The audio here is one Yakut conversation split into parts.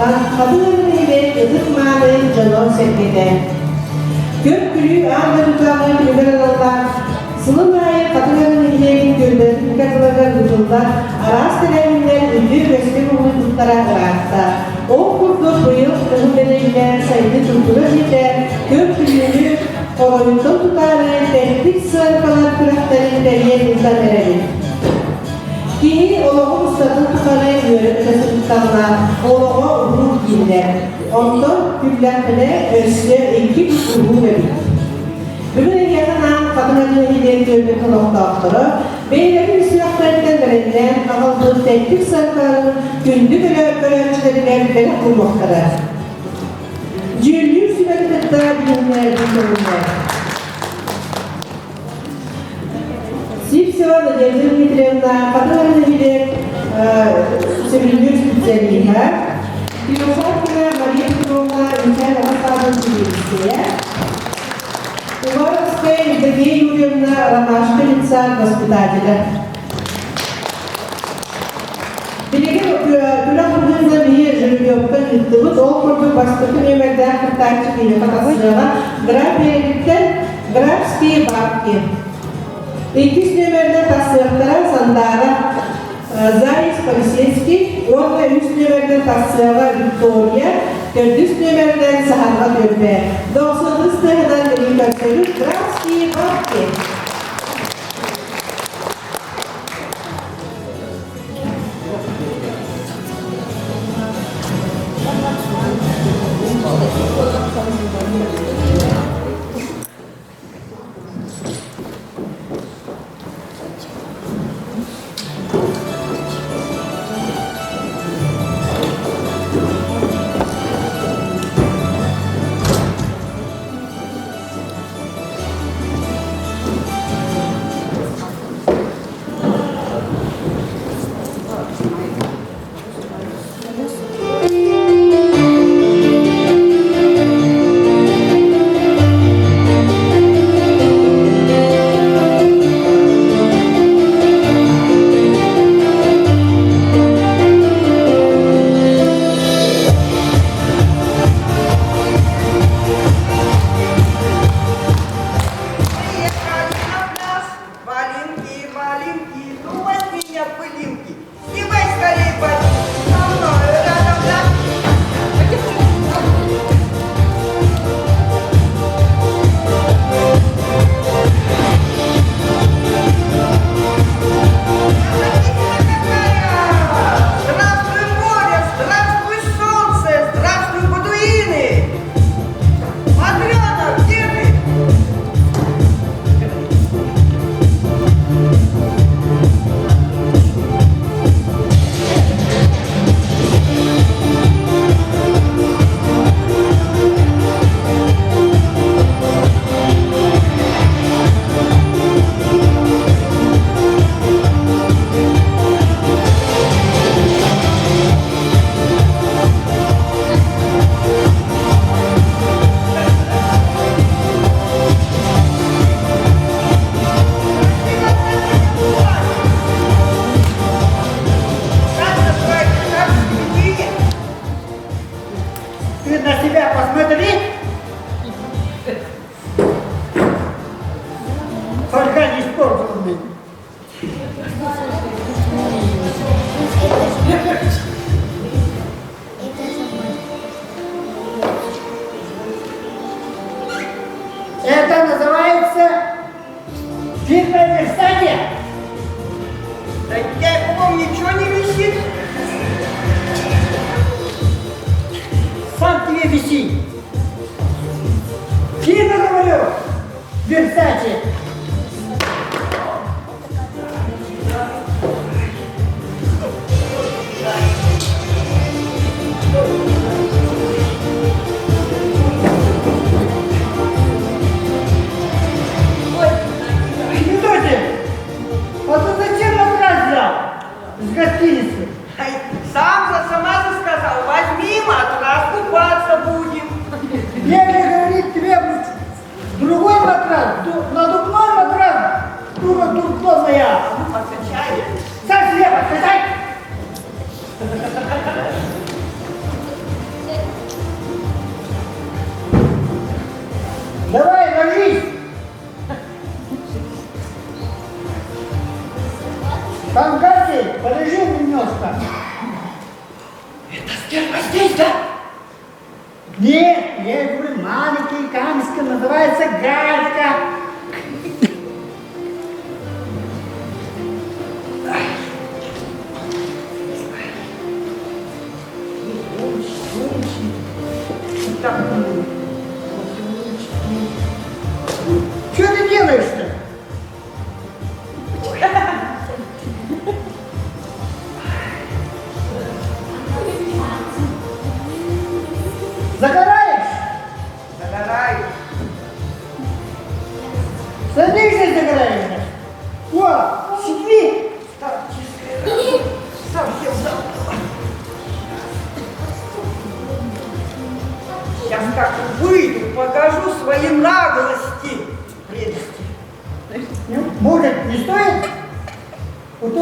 улахан Хатыҥ Арыы нэһилиэк ытык-мааны дьоно-сэргэтэ. Көр-күлүү аан дойдутааҕы күнүгэр аналлаах сылын аайы Хатыҥ Арыы нэһилиэгин түөлбэтин кытылыгар ыытыллар араас тэрээһиннэр үтүө үгэскэ кубулуйбуттара ыраатта. Ол курдук быйыл Кыһыл Бэлэйгэ сайдыы культура дьиэтэ көр-күлүүнү оройуттан тутаары тэттик сыаҥкалар күрэхтэрин тэрийэн ыытан эрэбит. Киһи олоҕун устатын тухары үөрэ-көтө сырыттаҕына, олоҕо уһуур дииллэр. Онтон күллэххинэ өссө икки бүк уһуур эбит. Бүгүн эһиэхэ анаан Хатыҥ Арыы нэһилиэк түөлбэтин олохтоохторо бэйэлэрин сүрэхтэриттэн бэлэмнээн аҕалбыт тэттик сыаҥкаларын күндү көрөөччүлэригэр бэлэх уунуохтара. Дьүүллүүр сүбэни кытта билиһиннэрэрбин көҥүллэр. Сивцева Надежда Дмитриевна, Хатыҥ Арыы нэһилиэк сөбүлүүр специалиһа, Философская Мария Петровна Михаил оҕо саадын сэбиэдиссэйэ, Уваровская Евдокия Юрьевна Ромашка детсад воспитателя. Билигин күрэх быһыытынан биһи жеребьевка ыыттыбыт. Ол курдук бастакы нүөмэрдээх кыттааччы киһиэхэ тахсыаҕа Граф биэрэбиттэн Графские бабки. Иккис нүөмэринэн тахсыахтара Сандаара Заяц Полицейский уонна үс нүөмэринэн тахсыаҕа Виктория, төрдүс нүөмэринэн Саһарҕа Түөлбэ. Дохсун тыһынан билин көрсөбүт Графские бабки. Валинки, маленькие, ну возьми меня пылинки, снимай скорее ботинки, со мною рядом, да? Здравствуй, море, здравствуй, солнце, здравствуй, бедуины! Матрена, где ты? Как называется наше заведение? Ты на себя посмотри. Только не испортил меня. Это называется фирма Версале. Да я, по-моему, ничего не висит. Сам тебе виси. Фирма, говорю, Версаче. Ой, Федотин, а ты зачем матрас взял из гостиницы? Ай, сам за сама же сказал, возьми матрас, купаться будем. Я же говорит тебе другой матрас, на дуб.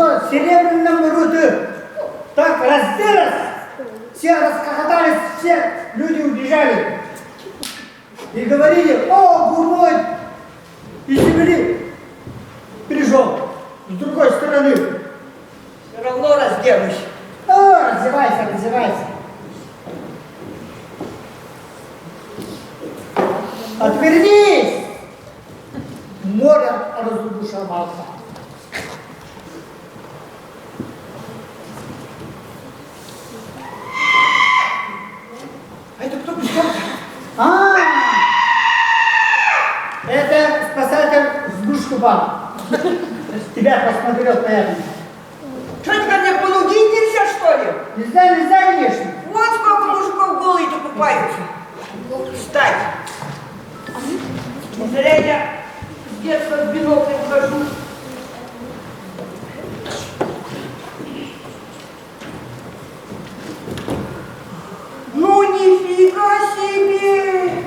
его серебряном руты так разделась, все расхохотались, все люди убежали. И говорили, о, Гурмой из земли пришел с другой стороны. Все равно разденусь. О, раздевайся, раздевайся. Отвернись! Море разбушевался. А это кто пришел? А, это спасатель с Бушкуба. Тебя посмотрел, наверное. Что тебе мне полудить нельзя, что ли? Нельзя, нельзя, конечно. Вот сколько мужиков голые-то купаются. Кстати, не зря я с детства с биноклем хожу. Ну нифига себе!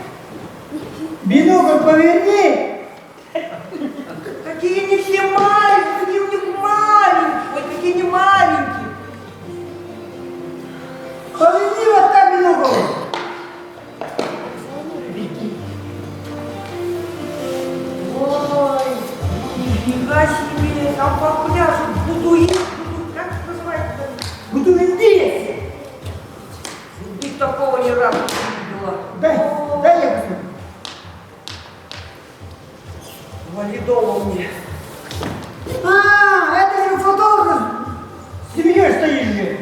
Бинокль поверни. Какие они все маленькие, какие у них маленькие, ой, какие они маленькие. Поверни вот так бинокль. Ой, нифига себе, там по пляжу будуин, буду, как это называется? Буду индеец. И такого ни разу не видела. Дай, дай я посмотрю. Валидола мне. А, это же фотограф. С семьей стоишь же.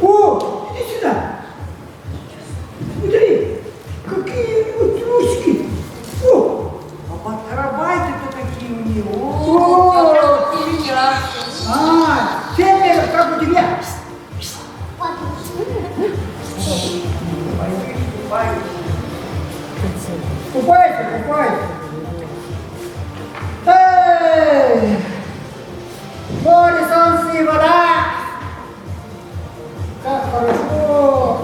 О, иди сюда. Смотри, какие у него трусики. О, А подкарабайты-то какие у него. О! Как у меня. а, теперь как у тебя. Пойди, купаюсь. Купайся, купайся. Эй! Море, солнце и вода. Как хорошо.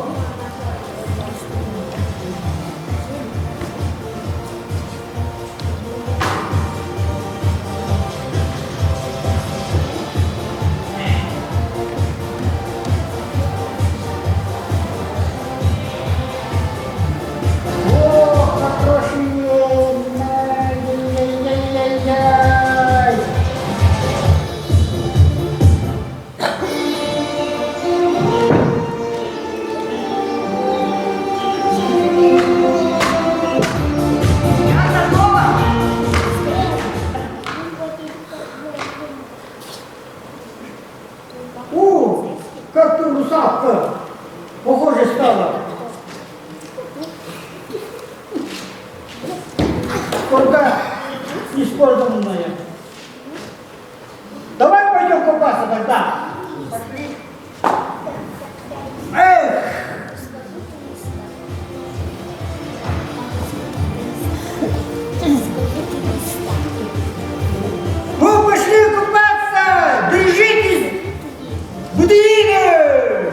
О, хорошие. Ай-яй-яй-яй-яй. Я готова. О, как ты русалка похоже стала. Только использованная. Давай пойдем купаться тогда. Пошли. Эх! Мы пошли купаться! Держитесь! Будины!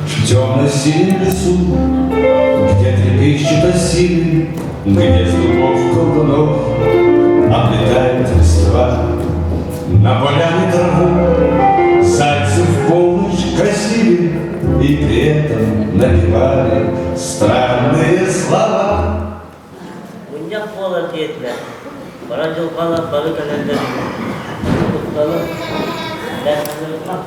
В темно-синем лесу, где трепещет осины, Где с дубов колдунов Облетает листва. На поляне траву Зайцы в полночь косили И при этом напевали Странные слова. Мунньах буолар диэтилэр. Баран дьылҕалар бары кэлэллэр. Кутталы бэртанырҕа.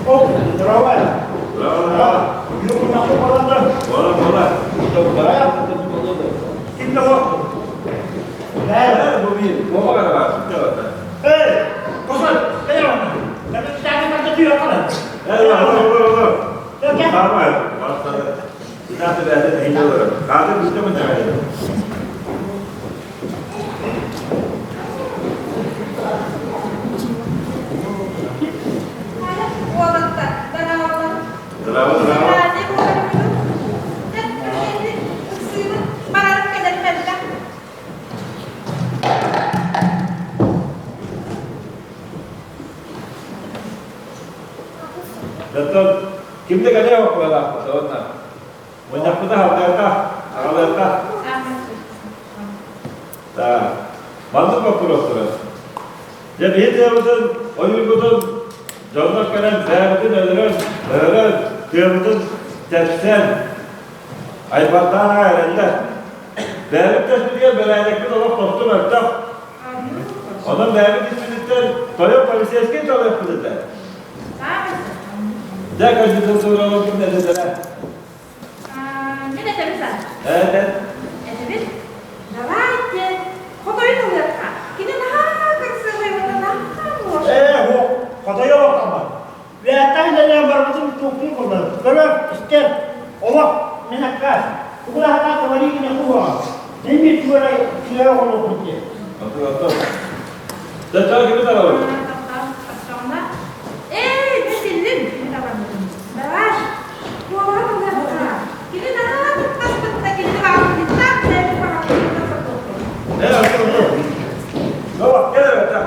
О, здравствуй. Уолаттар, дарааллар. Барарым кэлэр мэллэ. Кимде кэлиэ баппалаахпыт уонна мунньахпыта халдыахха, аҕалыахха. Так, маннык боппуруос турар. Дьэ биһи тыабытын, ойуурбутун дьоннор кэлэн бэйэбитин өлөрөн, өлөрөн, тыабытын тэпсэн, айбардаан аҕай эрэллэр. Бэйэбит тэспитигэр бэрээдэкпит олох тосту мөлтөх. Онон бэйэбит испититтэн тойон полицейскай талыахпыт этэ. Дьэ, көрдүтүн суураларбын этэлэрэ. Мин этэбин саа. Эт, Этэбин. Давайте. Хотойун ылыахха. Кини наһаа красивый уонна наһаа мощный. Ээ, һуох, хотойо олохтоммот. Үөһэттэн үлэлээн барбытын туохтуу курдук. Көрөр, истэр, олох, мин аккаас. Тугу да сатаан говори не куһаҕан. Мин биир тугу эрэ үчүгэй оҥоруохпут диэн. Оту, оту. Дьэ, чаа кими тарабыт? Эй, биллим, мин табанным. Давай. Куолаһа ылыахха. Кини наһаа кыттаспытта, кини баҕарбыттаах, бэйэбит баҕарбыттан сотуохпут. Э, оту, оту. Давай, кэл эрэ, так.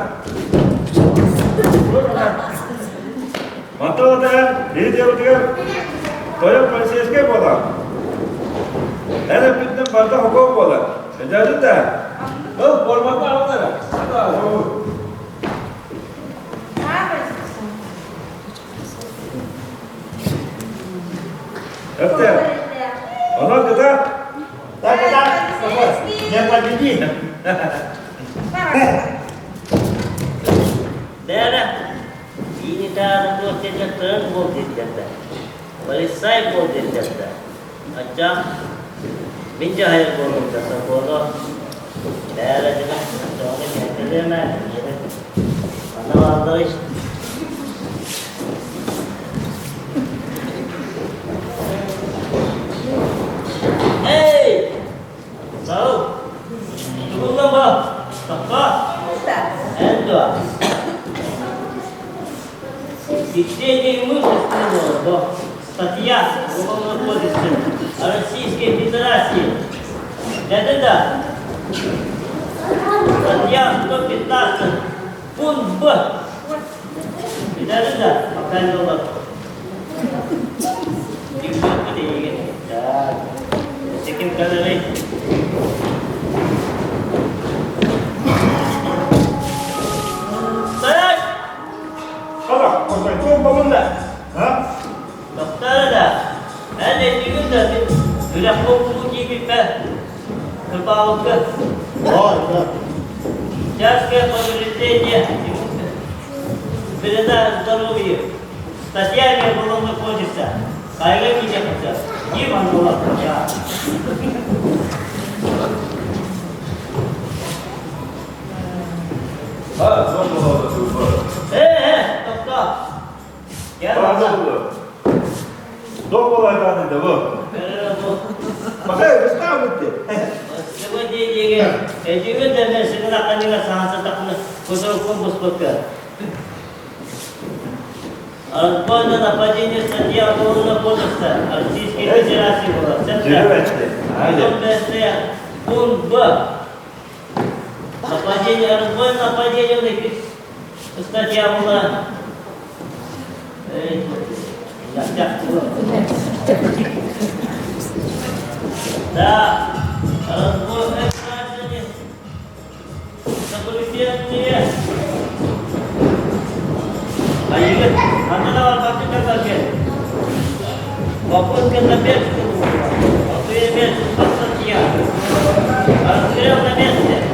Мантан атаҕар биһи дьиэбитигэр тойон полицейскай буолар. Эн эппитинэн барыта хокуок буолар. Өйдөөтүн да? Ыл, формата аҕал эрэ. Өптө. Онон кыта. Так, так, не подведи. Бээрэ, Иинитааны туох диэтэр тойон буол дииллэр да, полицай буол дииллэр да, аччаах мин дьаһайар буоллум да сокуону бээрэ дьиҥэ оччоҕуна кэһэтэлиэм ээ манна баалларый. Эй! Сау! Тугулла ба? Тохтоо! Эн дуо? Чтение имущественного до статья Уголовного кодекса Российской Федерации. Да-да-да. Статья 115, пункт Б. Да-да-да. Пока не было. Так. Таким калорий. Стоять! Тохтоо да, эн этигин да мин үрэххэ укулуу тиийбиппэр кырбаабыккын. Тяжкое повреждение вреда здоровью. Статья Уголовного кодекса. Хайга киирэ Ким аннула Э, тохтоо. Эдиге да сигна канига саанса такны кусуруккун буспакка. Разбойное нападение статья Уголовного кодекса Российской Федерации была. Пункт Б. Нападение, разбойное нападение, статья была. Да, разбой, граждане, заключенные. Айгыр, анда да бар бакыта бар Попытка на бегство, по статья. Расстрел на месте.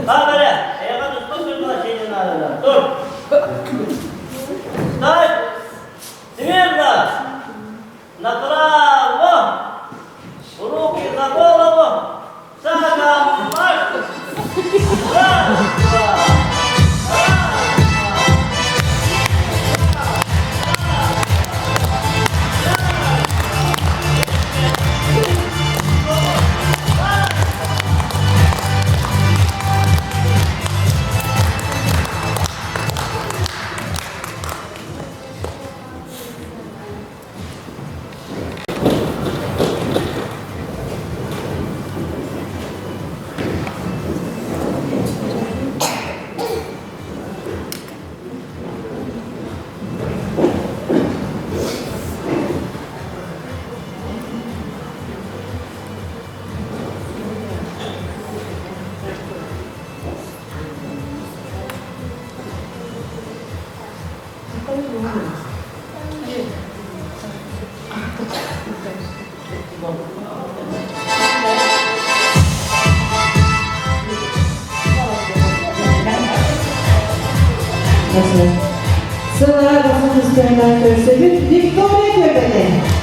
Пока Сылаа басын үстөйнөн көрсөбүт Виктория Көбөне.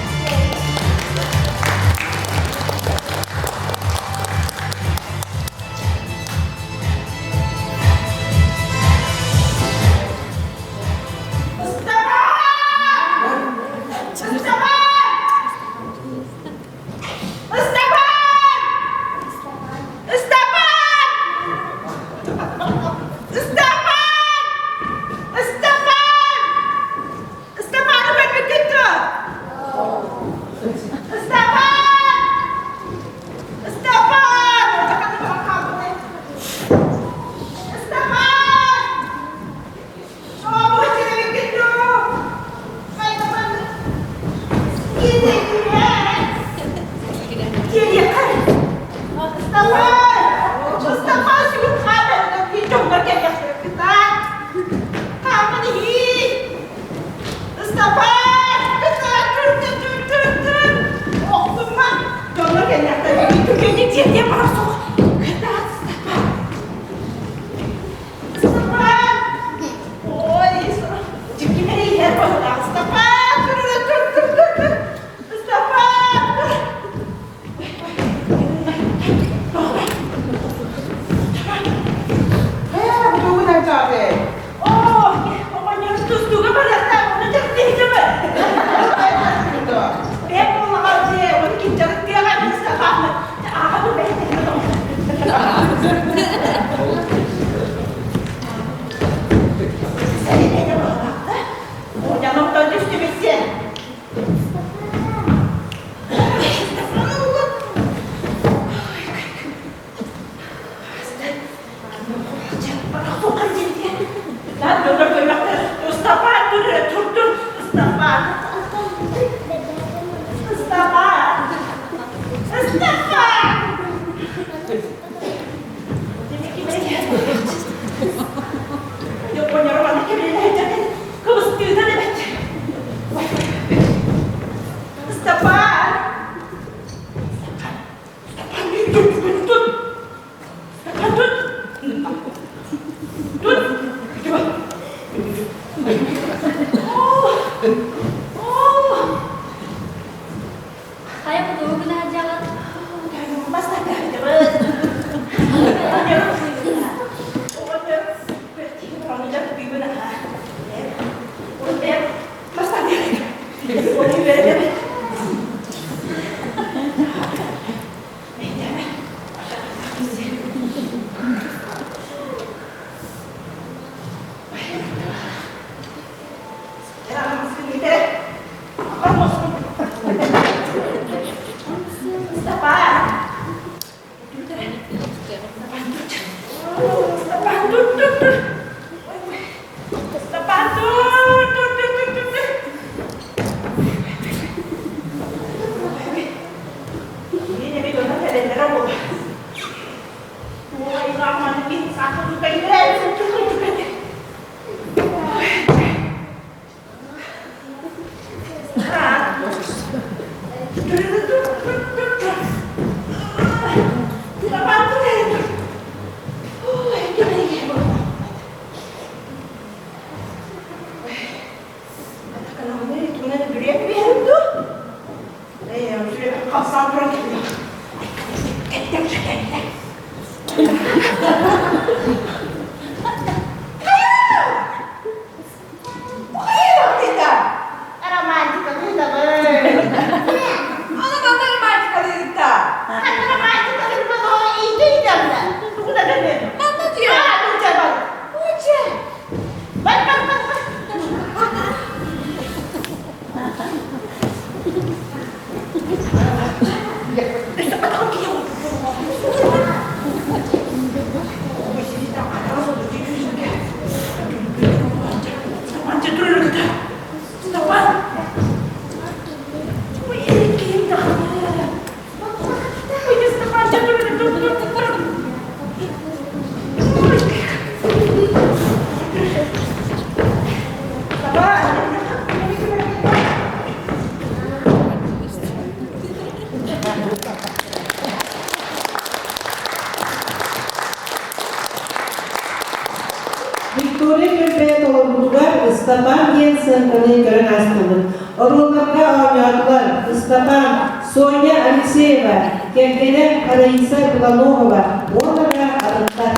Виктория Көлбөйө толорбутугар Ыстапаан диэн сыаҥканы көрөн аастыбыт. Оруолларга оонньоотулар Ыстапаан, Соня Алексеева, кэргэнэ Раиса Белоногова уонна да атыттар.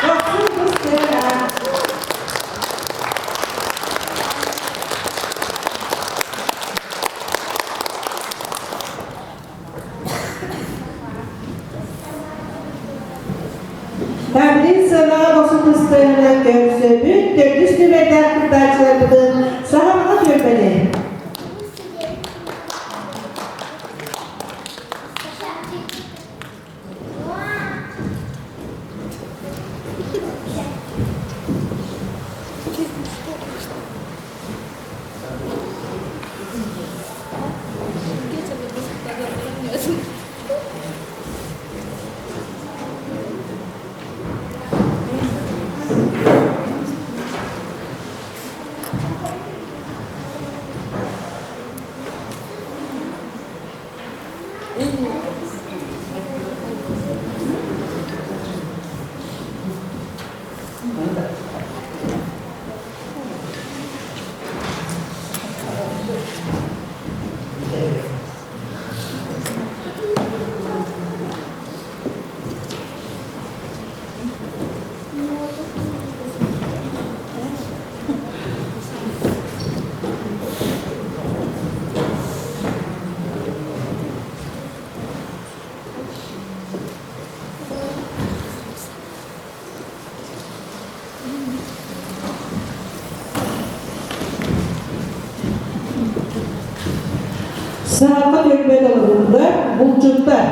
Дохсун кус көрөн аах. Таблин сыанаҕа босу тыстыһына көрсөбүт, төрдүс нүмэрдээх кыттааччыларбытын саһарҕа түөлбэни. Саха түөлбэ толоруутугар булчуттар.